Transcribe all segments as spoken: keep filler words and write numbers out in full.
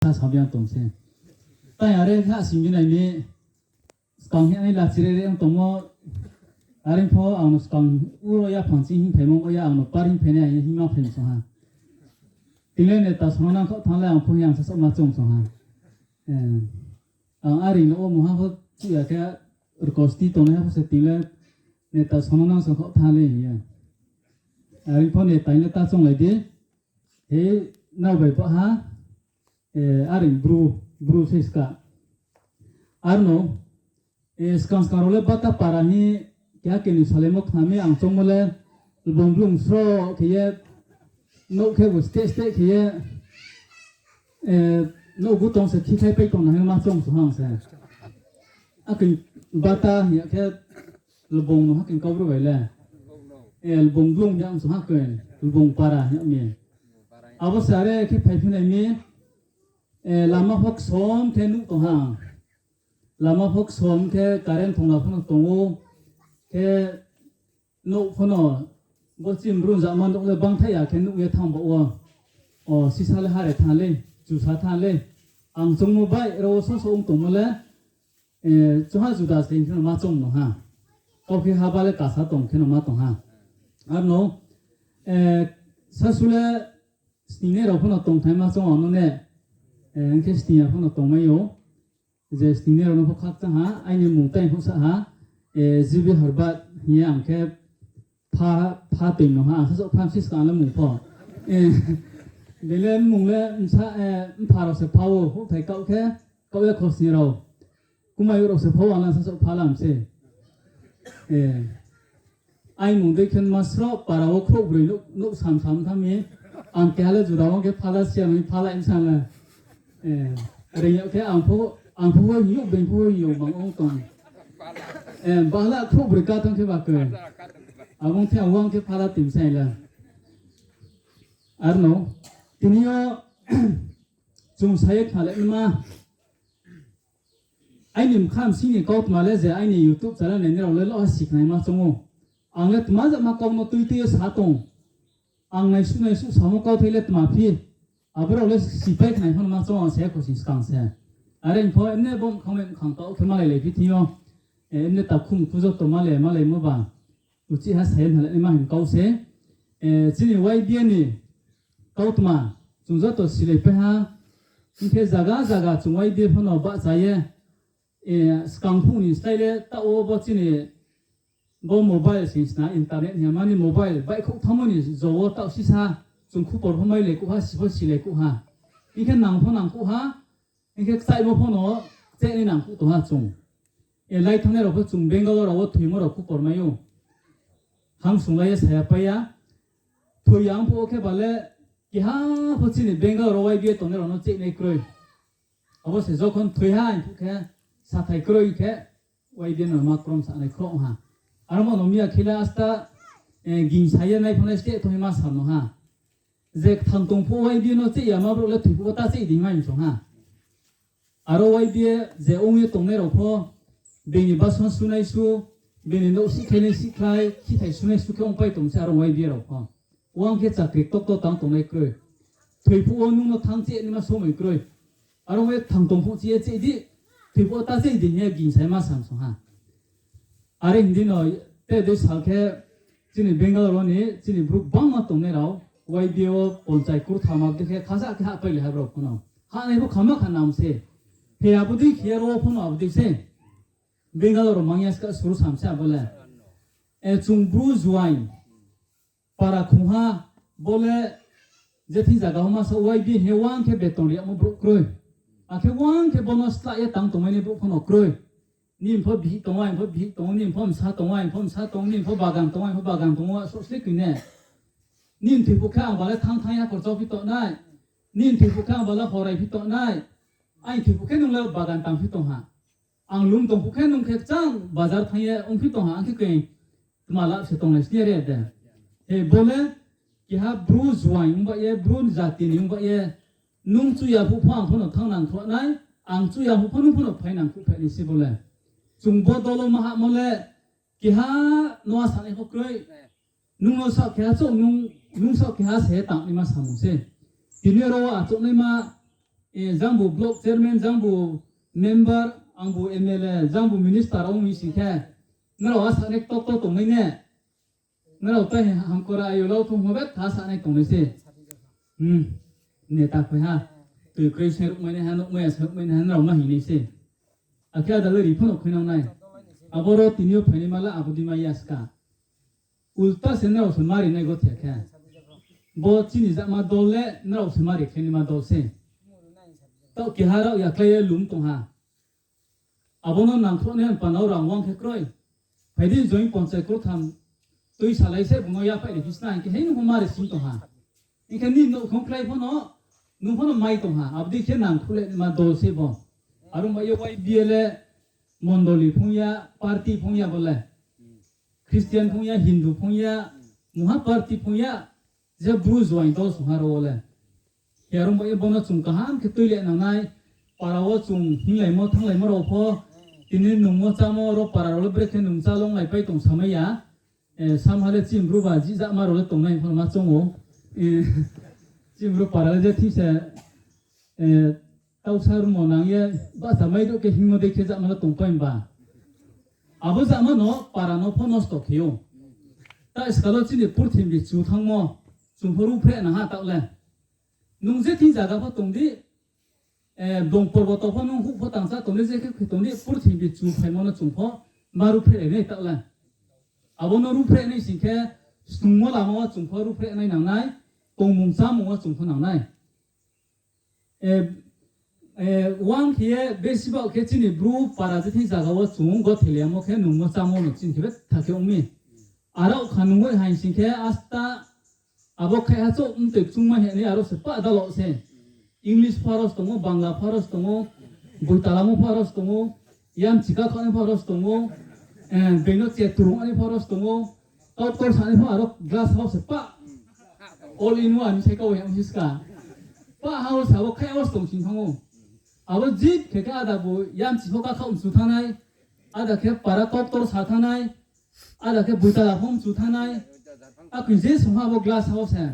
sa sabiang tong se. Tai are kha singbi nai ni, skang hing nai lachire re ang tongmo, are pho ang no skang uro yaphang ching hing phaimo ya ang no par hing phainai hing ma phaimo song ha. Tingle neta sono nang khaoh thanng le ang pho hing ang sasaoh ma chong song ha. Eh, ang are no o mungha pho chuh ya khe rkosti tongnai ha pho se tingle neta sono nang song khaoh thanng le hing ya. Are pho neta hing le ta chonglai di. He nrao bai baha, eh, are bru, bru se ska. Arno, eh, skang skang rao le bata para hing keha keni salaimo khna mi ang chongmo le lbong blung sro khe ye, nouh khe bo steh steh khe ye, eh, nouh gu tong se khikhlai pai tong na hing ma chong song ha ang se. Akhe bata hing ya khe lbong no ha khe kau bru bai le. Eh, lbong blung hing ya ang song ha khe, lbong para hing ya mi. Abo se are khe phaiphi nai mi, eh, lama pho ksom khe nuh tong ha. Lama pho ksom khe current thongla pho no tong ou, khe nouh pho no bo chini bru jama nouh le bangthaih ya khe nuh ye thanng ba wo. O, sisa le hare thanng le, chusa thanng le. Ang chongmo bai rao wo soso ong tongmo le, eh, choha juda se hing khe no ma chong no ha. Kau khe haba le kasa tong khe no ma tong ha. Arno, eh, sasu le sningnai rao pho no tongthai ma chong ang no ne, eh, hing khe sning ya pho no tongmai ou. Je sningnai rao no pho khakchang ha, aini mung tai pho sa ha, eh, G B Harbat hing ye ang khe pha, pha toi no ha, ang sasaoh pha msi ska ang le mung pho. Eh, bele mung le msa, eh, mpha rao se pha ou, houhthai kaoh khe, kaoh ye khosni rao. Kumai rao se pha ou, ang le sasaoh pha lam se. Eh, Ai mung dei khe ma sroh para wo khrouhbroi nouh, nouh sam sam tham mi. Ang keha le juda wo khe phala siya mi phala insa le. Eh, reing yag khe ang pho, ang pho hing yo, being pho hing yo, mang ong tong. Eh, bahla khrouhbroi ka thanng khe ba khe. Abo ong khe ang wang khe phala tim sai le. Arno, tini yo chung sa ye khna le ma. Aini mkha msing ni kautma le je aini YouTube channel nainai rao le loha sikhnai ma chong ou. Ang le tma jama kau no tui tui ye sa tong. Ang naisuh naisuh samo kauthai le tma phi. Abo rao le sipai khnai pho no ma chong ang se khosni skang se. Are pho emne bo mkhang le mkhang taoh khe malai lai phi thing yo. Eh, emne takhu mkhu joto malai malaimo ba. Uchih ha sa ye hna le ma hing kau se. Eh, chini Y B A ni kautma, chung joto silaipai ha. Hing khe zaga zaga chung Y B A pho no bahcha ye, eh, skang phuh ni slái le taoh wo bo chini bo mobile sing sna internet hing ya mani mobile baihkhouh thanngmo ni jo wo taoh sisa chung khupor pho mailai kuh ha, si pho silai kuh ha. Hing khe nang pho nang kuh ha, hing khe kchaihmo pho no kchaih nai nang kuh tong ha chung. E lai thanngnai rao pho chung Bangalore rao wo thoimo rao khupor mai ou. Hang sunglai ye sa ya pai ya. Thoi ya ong phuh wo khe ba le keha pho chini Bangalore rao Y B A tongnai rao no cheihnai kroi. Abo se jokhon thoi ha hing phuh khe sathai kroi khe Y B A no ma krom sanai khroh ha. Aro mo no miya khe le asta, eh, gingsa ye nai pho nai steh thoi ma sa no ha. Je kthang tong phuh Y B A no cheih ya ma brouh le thoi phuh wo ta cheih di mai song ha. Aro Y B A je ong ye tongnai rao pho, bini bason sunai su, bini nouh sihkhlai nai sihkhlai, khithai sunai su khe ongpai tong se aro Y B A rao pho. Uang khe chakri ktokto tang tongnai kroi. Thoi phuh wo nung no thanng cheh naima somoi kroi. Aro ye kthang tong phuh cheh ye cheh di, thoi phuh wo ta cheh di hing ye gingsa ye ma sam song ha. Are hing di no, te dei sal khe chini Bangalore wo ni chini brouh bangma tongnai rao, Y B A wo ponchai kurtham abo dei khe khasa khe hahpailai ha brao pho no. Hahnai pho khama kha nam se. He abo dei khe ye ro pho no abo dei se. Bangalore rao mang ya ska suru sam se abo le. E chung bru juaing para khongha bo le je thing zaga wo ma sa Y B A hing ye uang khe beton ri yagmo brouh kroi. Akhe uang khe bo no slah ye tang tongmai nai brouh pho no kroi. Nini pho bihih tong ou, aini pho bihih tong ou, nini pho bsa tong ou, aini pho bsa tong ou, nini pho bagan tong ou, aini pho bagan tong ou, soh sle kri ne. Nini thoi phuh khe ang ba le thanng thanng ya khorcha phi tong nai. Nini thoi phuh khe ang ba le horai phi tong nai. Aini thoi phuh khe nung le bagan tang phi tong ha. Ang lum tong phuh khe nung khe kchang bazar thanng ye ongphi tong ha, ang khe khe tma lap se tonglai sni re de. He bo le keha bru juaing ong ba ye, bru jati ni ong ba ye, nung chuya phuh pho ang pho no thanng nang khruh nai, ang chuya phuh pho nung pho no phai nang khruh phai nai se bo le. Chung bo dolo ma hahmo le, keha no a sanai pho kroi. Nung no sa keha chouh, nung, nung sa keha se tangnaima samung se. Tini ro achouhnaima jangbu block chairman, jangbu member, angbu M L A, jangbu minister ong mi sing khe, nrao asa nai kto kto tongnai ne. Nrao tai hamkora ayo lau thung hmo betha sa nai tongnai se. Neta phai ha. Tui kroi se ruhmai nai ha, nuhmai ya se ruhmai nai ha, nrao ma hing nai se. Akhe ada le ri pho no khuinang nai. Aboro tini yo phainaima le abo dei mai ya ska. Ulta se nrao se mari nai gothe khe. Bo chini jama dol le nrao se mari khe naima dol se. Taoh keha rao yaklai ye lum tong ha. Abo no nangkhruh nai panda wo rang wang khe kroi. Phai di join ponchai kurtham tui salai se bung no yaphaih ri phi sna hing khe, hei nung pho mari sing tong ha. Hing khe nini nouhkhong klái pho no, nung pho no mai tong ha. Abo dei khe nangkhruh le naima dol se bo. Aro ba ye Y B A le mondoli phung ya, party phung ya bo le. Christian phung ya, Hindu phung ya, mungha party phung ya, je Bru juaing dol song ha ro wo le. Khe aro ba ye bo no chung kaham khe tui le nang nai, para wo chung hinglaimo, thannglaimo rao pho, tini nungmo chámo ro para rao le brekhe nung chá longlaipai tong samai ya, samha le chini Bru ba jihjama rao le tongnai pho no ma choung ou. Chini Bru para le je thing se, tausa rumo nang ye, bahcha mai douh khe hingmo dei khe jama le tongpai ba. Abo jama no para no pho nosto khe ou. Ta skal wo chini purthimbi chu thanngmo, chung pho ruhphreh nang ha taoh le. Nung je thing zaga pho tong di, dong porboto pho nung huh pho tangsa tong di, je khe khe tong di, purthimbi chu phaimo no chung pho ma ruhphreh nai taoh le. Abo no ruhphreh nai sing khe, snungmo lama wo chung pho ruhphreh nai nang nai, tongmung chámung wo chung pho nang nai. Wang khe ye besi baoh khe chini Bru para je thing zaga wo chung gotheleiyamo khe nungmo chámo no chini khe betha khe ong mi. Arao kha nungoi haing sing khe asta abo khe ha chouh mtoi kchungma hing nai aro se pah dalo se. English pho aro se tong ou, Bangla pho aro se tong ou, boitalamo pho aro se tong ou, yamchi kakhaohnai pho aro se tong ou, being no cheturung nai pho aro se tong ou, kau ktor sanai pho aro glass house se pah. All in one se kau yang si ska. Pah ha wo se abo khe aro se tong sing thanng ou. Abo jip khe khe ada bo yamchi pho kakhaoh mchu thanng nai, ada khe para kau ktor sa thanng nai, ada khe boitala pho mchu thanng nai, akhe je song ha abo glass house se.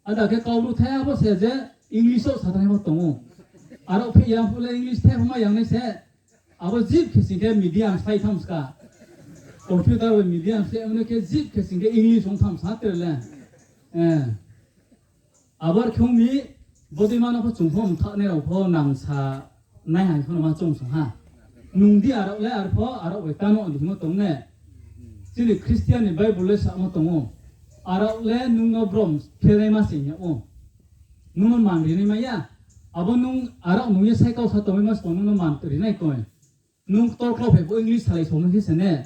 Ada khe kau bru thai abo se je English wo sa thanng nai pho tong ou. Arao phe yang phuh le English the pho ma yang nai se. Abo jip khe sing khe medium slái tham ska. Computer bai medium slái mano khe jip khe sing khe English ong tham sa tre le. Abo are khe ong mi, bodei ma no pho chung pho mthaoh nai rao pho nang sa nai haing pho no ma choung song ha. Nung di arao le ar pho arao bai kano di hingmo tong ne. Chini Christian ni Bible le samo tong ou. Arao le nung no brom phenaima se hing yag ou. Nung no man ri naima ya. Abo nung arao nung ye sai kau sa tongmaima se tong nung no man ri nai koi. Nung ktor klau phai pho English salai songmo khe se ne.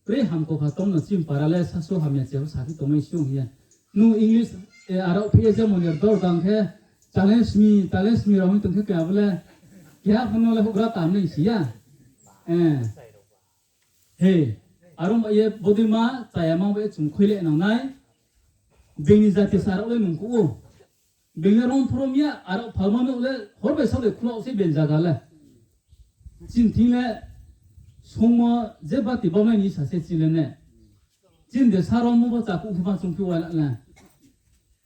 Tre hamkau kha tong no chini para le sasu hamya che pho saphi tongmai si ong hing ye. Nung English, arao phi ye jemon ye dor dang khe, challenge me, challenge me rao hing tong khe khe abo le, keha pho no le houhgra tam nai si ya. He, aro ba ye bodei ma chaya ma ba ye chung khui le nang nai. Being ni jati sa rao le nung kuh ou. Being le rom phorom ya, arao phalma no le, hor bai sao le khulao se being zaga le. Chini thing le, songmo je bati baunai ni sa se chini le ne. Chini de sa rommo bo chakuh phi ma chung phi wa le.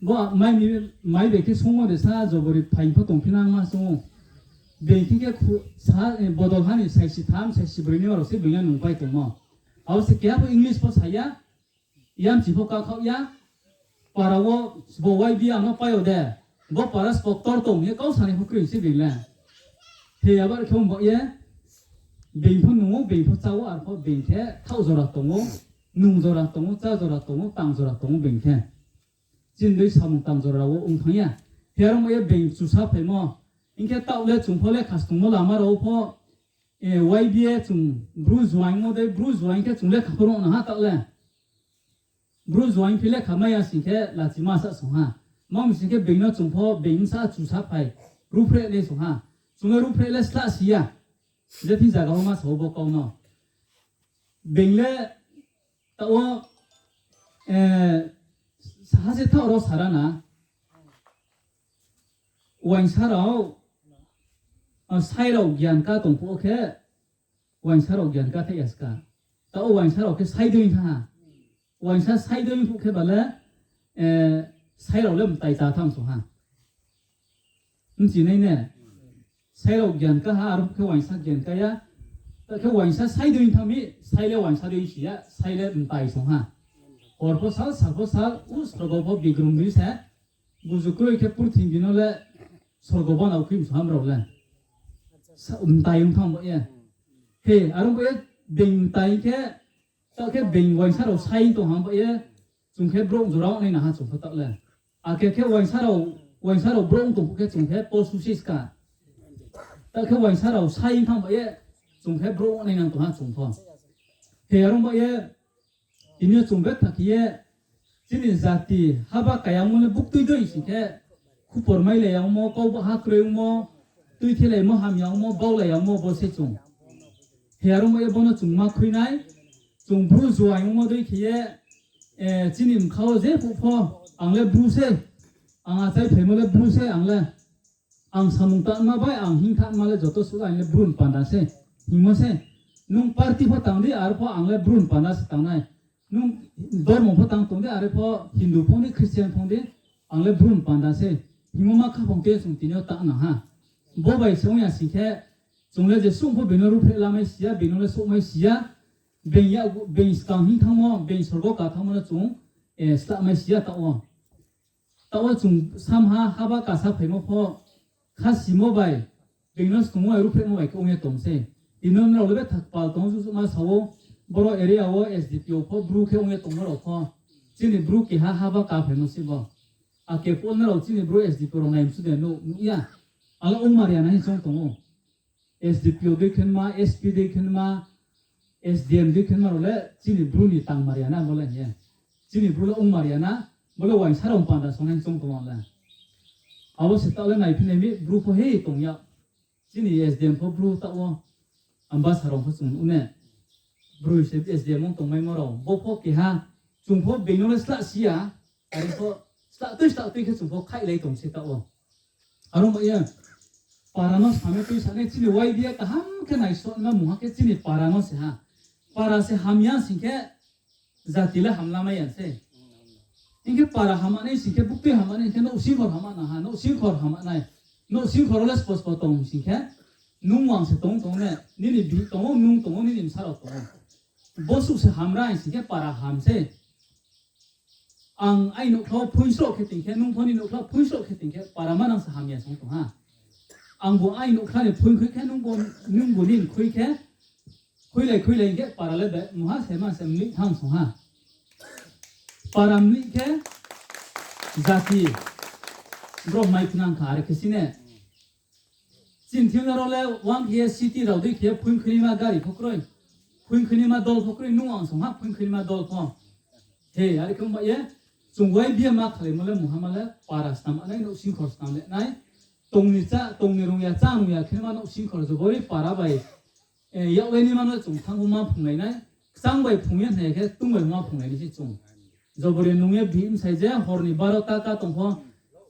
Bo mai bai khe songmo de sa jobori phaing pho tongphi nang ma song ou. Being khe khe bodol ha ni saisi tham, saisi broi ni rao se being le nungpai tongmo. Abo se keha pho English pho sa ya, yamchi pho kakhaoh ya, para wo sbo Y B A no pai yo de, bo para sbo ktor tong ye kau sanai pho kroi se being le. He abar khe ong ba ye, being pho nung ou, being pho chá ou, ar pho being khe thaoh jora tong ou, nung jora tong ou, chá jora tong ou, tang jora tong ou being khe. Chini dei samung tang jora rao wo ong thanng ya. He aro ba ye being chusa phaimo. Hing khe taoh le chung pho lekha stungmo lama rao pho, Y B A chung Bru juaingmo dei, Bru juaing khe chung lekha pho rung nang ha taoh le. Bru juaing phi lekha mai ya sing khe lachi ma sa song ha. Ma mi sing khe being no chung pho being sa chusa phai, ruhphreh le song ha. Chung le ruhphreh le sla si ya. Je thing zaga wo ma sa ou bo kau no. Being le taoh wo, ha se thaoh rao sa ra na. Uaingsa rao, sai rao gian ka tong phuh khe, uaingsa rao gian ka thai ya ska. Taoh wo uaingsa rao khe sai dei thanng ha. Uaingsa sai dei phuh khe ba le, sai rao le mtai ta tham song ha. Bchi nai ne? Sai rao gyan ka ha, aro khe uaingsa gyan ka ya. Ta khe uaingsa sai dei thanng mi, sai le uaingsa dei si ya, sai le mtai song ha. Hor pho sal, sal pho sal, u sorgo pho bigrum bi se, buzu kroi khe purthimbi no le sorgo banao khui msong ha brao le. Sa-, mtai ong thanng ba ye. He, aro ba ye, being mtai khe, taoh khe being uaingsa rao sai tong ha ba ye, chung khe brouh jora ong nai nang ha chung pho taoh le. Akhe khe uaingsa rao, uaingsa rao brouh ong tong phuh khe chung khe posu sis ka. Taoh khe uaingsa rao sai thanng ba ye, chung khe brouh ong nai nang tong ha chung pho. He aro ba ye, tini yo chung betha khe ye, chini jati haba kaya ongmo le buktui dei sing khe, khupor mailai ya ongmo, kau baha kroi ongmo, tuithehlaimo hamya ongmo, baulai ya ongmo bo se chung. He aro ba ye bo no chung ma khui nai, chung Bru juaing ongmo dei khe ye, eh, chini mkha wo je phuh pho, ang le Bru se, ang achai phaimo le Bru se, ang le, ang samung tangma bai ang hing thanngma le joto suh ang le Bru ni panda se, hingmo se. Nung party pho tang di, aro pho ang le Bru ni panda se tang nai. Nung dormo pho tang tong di, are pho Hindu phong di, Christian phong di, ang le Bru ni panda se. Hingmo ma khaphang te chung tini yo tang nang ha. Bo bai se ong ya sing khe, chung le jesuh pho being no ruhphreh lamai si ya, being no le souhmai si ya, being ya, being skang hing thanngmo, being sorgo ka thanngmo no chung, eh, slahmai si ya taoh wo. Taoh wo chung samha haba kasa phaimo pho, khasimo bai, being no snungmo bai ruhphrehmo bai khe ong ye tong se. Tini yo nrao le betha kpal tong, jujuhma sa ou, boro area wo S D P O pho Bru khe ong ye tongmo rao pho. Chini Bru keha haba ka phaimo se bo. Ake pho nrao chini Bru S D P O rao nai msu de nuh, nuh ya. Ang le ongmar ya na hing choung tong ou. S D P O dei khenma, S P dei khenma, S D M dei khenma rao le chini Bru ni tangmar ya na bo le hing ye. Chini Bru le ongmar ya na, bo le uaingsa rao panda songnai choung tong le. Abo se taoh le naiphi nai mi Bru pho he tong ya. Chini S D M pho Bru taoh wo, Ambasa rao pho chung nuh ne. Bru se S D M ong tongmaimo rao. Bo pho keha, chung pho being no le slah si ya, are pho slah tui slah tui khe chung pho khaihlai tong se taoh wo. Aro ba ye, para no same tui sa nai chini Y B A kaham khe naisona mungha khe chini para no se ha. Para se hamya sing khe jati le hamlamai ya se. Hing khe para hama nai sing khe, buktui hama nai sing khe, nouhsingkhor hama nang ha, nouhsingkhor hama nai. Nouhsingkhor wo le spo spo tong sing khe, nung wang se tong tong ne, nini bihih tong ou, nung tong ou, nini bsa rao tong ou. Bosuh se hamra hing sing khe para ham se. Ang aini nouhkhla wo phoing sroh khe tong khe, nung pho nini nouhkhla phoing sroh khe tong khe, para manang se hamya song tong ha. Angbu aini nouhkhla ni phoing khui khe, nungbu, nungbu nini khui khe, khuilai khuilai hing khe para le be mungha se ma se mlih thanng song ha. Para mlih khe jati brao mai phinang kha are khe si ne. Chini thing aro le uang khe ye city rao dei khe ye phoing khuinaima gari pho kroi, phoing khuinaima dol pho kroi, nung ang song ha phoing khuinaima dol pho. He, are khe ong ba ye, chung Y B A ma khalaimo le mungha ma le para snam nai, nouhsingkhor snam le nai. Tong ni chá, tong ni rung ya, chá rung ya khe ma nouhsingkhor jobori para bai, eh, yaklai ni ma no chung thanng pho ma phunglai nai. Kchang bai phung ye hna ya khe tung bai ma phunglai ni se chung. Jobori nung ye bihih bsai je hor ni baro ta ka tong pho,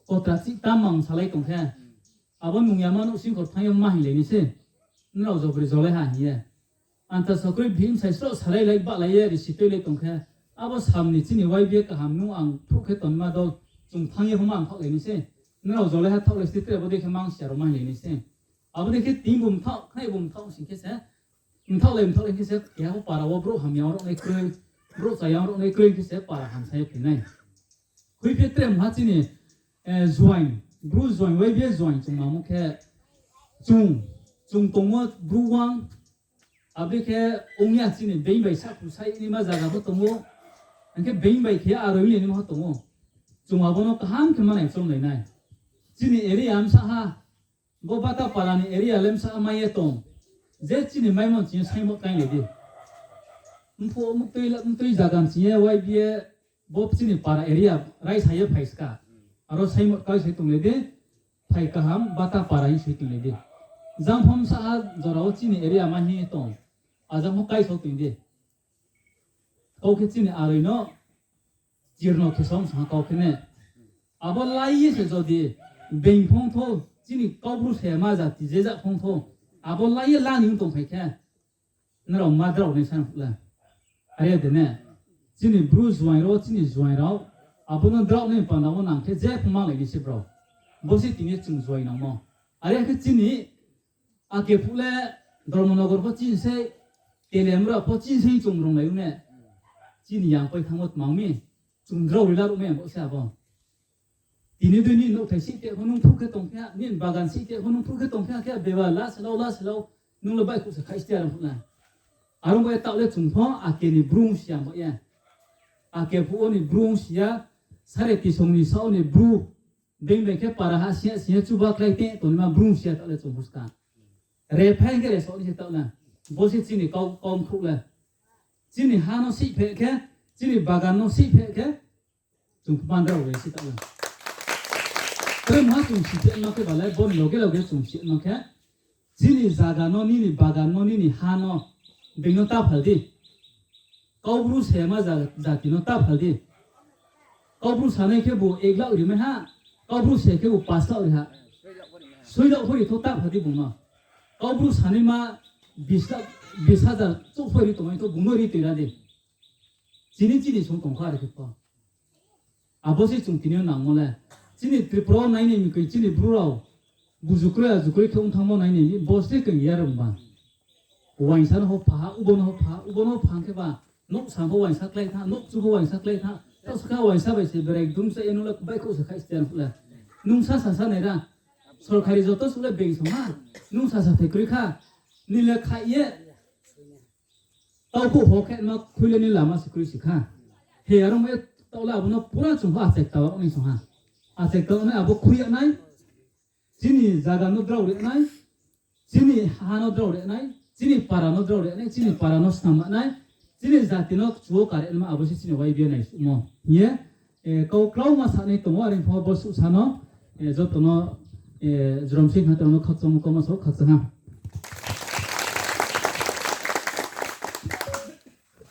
kotra chih ta mang salai tong khe. Abo nung ya ma nouhsingkhor thanng ye ma hinglai ni se. Nrao jobori jolai ha hing ye. Anta sokroi bihih bsai sroh salai lai bahlai ye risi tuilai tong khe. Abo sam ni chini Y B A kaham nung ang thuh khe tonma dol chung thanng ye pho ma ang thaohlai ni se. Nrao jolai ha thaohlai sdi tre abo dei khe mang si ya rao ma hinglai ni se. Abo dei khe tini bu mthaoh, khnai bu mthaoh sing khe se, mthaohlai mthaohlai khe se, keha pho para wo brouh hamya ong rao nai kroi, brouh chaya ong rao nai kroi khe se para hamsa ye phai nai. Khuiphi tre mungha chini, eh, join, Bru join, Y B A join chung nangmo khe chung, chung tongmo Bru wang, abo dei khe ong ya chini being bai sahkhru saih naima zaga pho tong ou, hing khe being bai khe aroi naima pho tong ou. Chung abo no kaham khe manai chonglai nai. Chini area bsa ha, bo Bata para ni area le bsa ha mai ye tong. Je chini maimo chini saimo kainglai di. Mphuh mtui la, mtui zaga chini Y B A bo chini para area raisa ye phai ska. Aro saimo kai se tonglai di, phai kaham Bata para hing se tonglai di. Jang pho bsa ha jora wo chini area ma hing ye tong. Ajang pho kai so tong di. Kau khe chini aroi no chirno khe song sa kau khe ne. Abo lai ye se jodi being phong thou, chini Kaubru se ma jati je ja phong thou, abo lai ye la ni tongphai khe, nrao ma drao nai sa phuh le. Are de ne, chini Bru join rao, chini join rao, abo no drao nai panda wo nang khe je phung manglai ni se brao. Bo se tini chung join nangmo. Are khe chini Ake phuh le Dharmanagar pho chini sei, Teliamura pho chini sei chung runglai ou ne. Chini yangpai thanngmo tma ong mi, chung drao ri laruh mai ang bo se abo. Tini dei ni nouhthai sih teh pho nung phruh khe tongphi ha, nini bagan sih teh pho nung phruh khe tongphi ha khe beba la se lau, la se lau, nung le baihkhouh se khaih stia rang phuh na. Are ong bo ye taoh le chung pho ake ni bru ong si ya bo ye. Ake phuh wo ni bru ong si ya, sare tisong ni saoh ni bru, being bai khe para ha sing ya sing ya chuba klái teh tongnaima bru ong si ya taoh le chung pho ska. Rephai khe resoh ni se taoh le. Bo se chini kau, kau mkhrouh le. Chini ha no sihpheh khe, chini bagan no sihpheh khe, chung pho bandra rao re se taoh le. Tre mha chung siphe ma khe ba le, bo ni loge loge chung si ma khe, chini zaga no, nini bagan no, nini ha no, being no ta phal di. Kaubru se ma ja-, jati no ta phal di. Kaubru sanai khebu ek lakh ri mai ha, Kaubru se khebu panch lakh ri ha. Soi lakh pho ri tho ta phal di bung no. Kaubru sanaima bis lakh, bis hajar chouh pho ri tongmai tho bung no ri toi ra di. Chini chini song tong kha are khe pho. Abo se chung tini yo nangmo le. Chini Tripura wo nainai mi koi chini bru rao. Buju kroi aju kroi khe ong thanngmo nainai mi bo se khe ya rung ba. Uaingsa no ho pha ha, ubo no ho pha ha, ubo no ho pha khe ba. Nouhsa pho uaingsa klái tha, nouhchu pho uaingsa klái tha. Taoh se kha uaingsa bai se berai dum sa ye nung le baihkhouh se khaih stia rang phuh le. Nung sa sa sa nai ra. Sorkari joto suh le being song ha. Nung sa sa thai kroi kha. Nini le khaih ye. Tau phuh ho khe ma khui le ni lama se kroi si kha. He aro mo ye taoh le abo no pura chung pho achai kta ong ni song ha. Achai kta ong nai abo khui ya nai. Chini zaga no drao ri nai. Chini ha no drao ri nai. Chini para no drao ri nai. Chini para no snam nai. Chini jati no kchu wo kare nma abo se chini Y B A nai suhmo. Hing ye, eh, kau klauma sanai tong ou are pho bo suh sa no, eh, joto no, eh, jrom sing ha tong no khakchangmo kauma so khakchang ha.